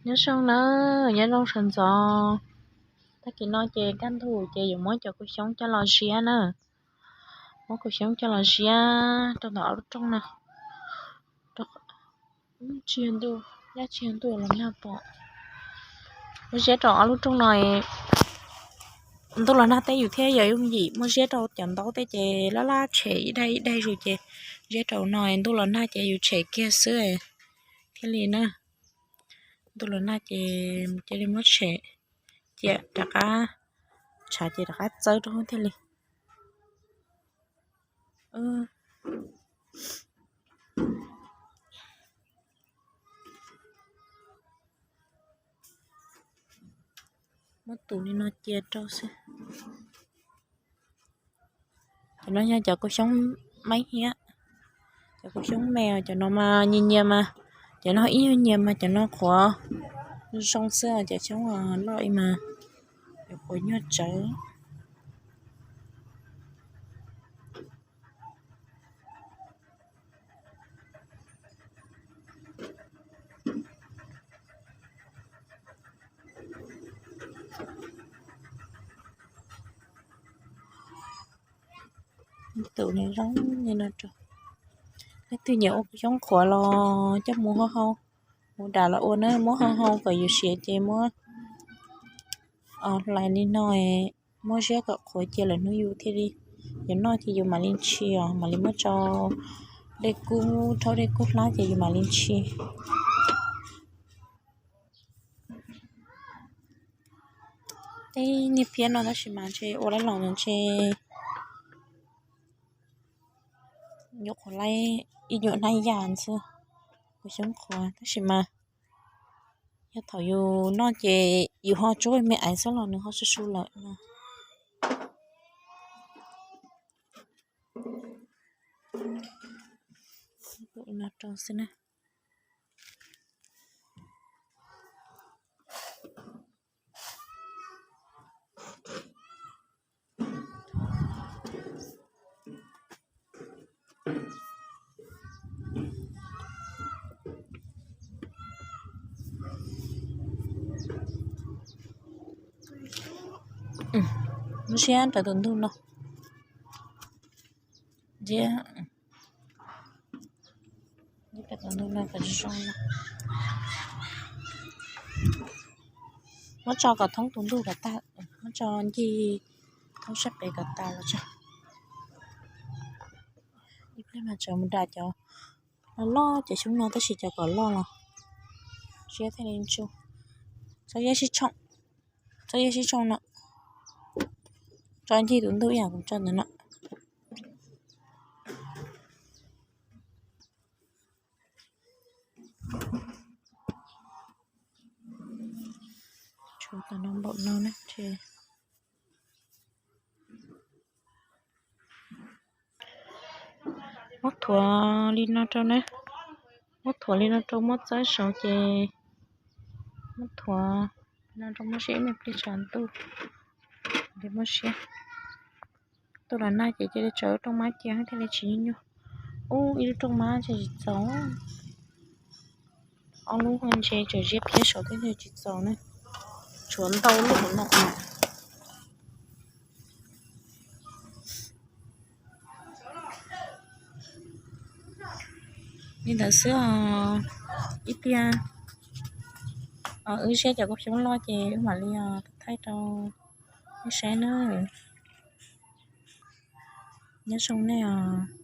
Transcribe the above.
Nyob zoo na, nyob zoo sawv ntxov. Tag kis no ces kaj ntug ces yuav muab cov kaus xyoob coj los ziab na. Muab kaus xyoob coj los ziab rau ntawm ob lub rooj no. Tsis yog ntuj, yaj tsis yog ntuj los nag pom. Muab ziab rau ob lub rooj no. Ntuj los nag tej yus thiaj yog yooj yim muab ziab rau cov ntaub tej ces laj laj tshem ib daig ib daig zus ces ziab rau no ntuj los nag ces yus tshem kiag xwb thiaj li na. Ntuj los nag ces cia li muab tshem, cia rov qab, tshav ces rov qab txawb rau thiaj li. Muab tus li no cia rau xwb. Cov no yog cov kaus xyoob maib hiab, cov kaus xyoob me, cov no mas nyias nyias mas, cov no ib nyuag nyias mas cov no qhuav zoo xwb, cov xyoob loj mas yuav qhuav nyuag tsawv. Tus no zoo li no rau. Leej twg nyiam ua kaus xyoob qhuav los coj mus hau hau, mus dam los ua na, muab hau hau kom yus siav ces muab hlais li no, muab ziab kom qhuav cia lawm hnub yus thiaj li, yus noj ces yus mam li ntshis os, mam li muab tso dej kub, rhaub dej kub hlab ces yus mam li ntshis. Tej niag phiab no tab sis mas ntshe ua laib los ntshe yuav qhuav laib ib nyuam hnab yas xwb, kaus xyoob qhuav tab sis mas yog thaum yus noj ces yus ho tsuab me aiv xwb los nws ho su su lawm no. Rau xwb na. Lub siab rau tus ntug no. Muab tso kom thoob tus ntug kom tag, muab tso ncig thoob sab pem kom tas los tso. Ib pliag mas tseem mus dam cov loj loj, cov xyoob no tab sis cov kom loj los siab thiaj li ntsu. Txhob yaj sib tshooj, txhob yaj sib tshooj no. Tso ncig tus ntug ib yam kuv tso ntawd no. Tshuav tom no npaum no na. Muab thuav li no rau na. Muab thuav li no rau, muab txawb saud ces muab thuav li no rau, muab siab ib me pliag tshav ntuj. Muab siab. Ntuj los nag ces cia li tso lub rooj mab cia thiaj li tsis nyuaj nyuaj. Ub, ib lub rooj mab ntshe tsis txaus. Ob lub ntshe tseem ziab phiab saud thiab ntshe tsis txaus na. Tshuav ntau lub hauv no. Li ntawd xwb os. Ib pliag wb siab cov kaus xyoob loj ces wb mam li thaij rau nej saib na. Nyob zoo nej os.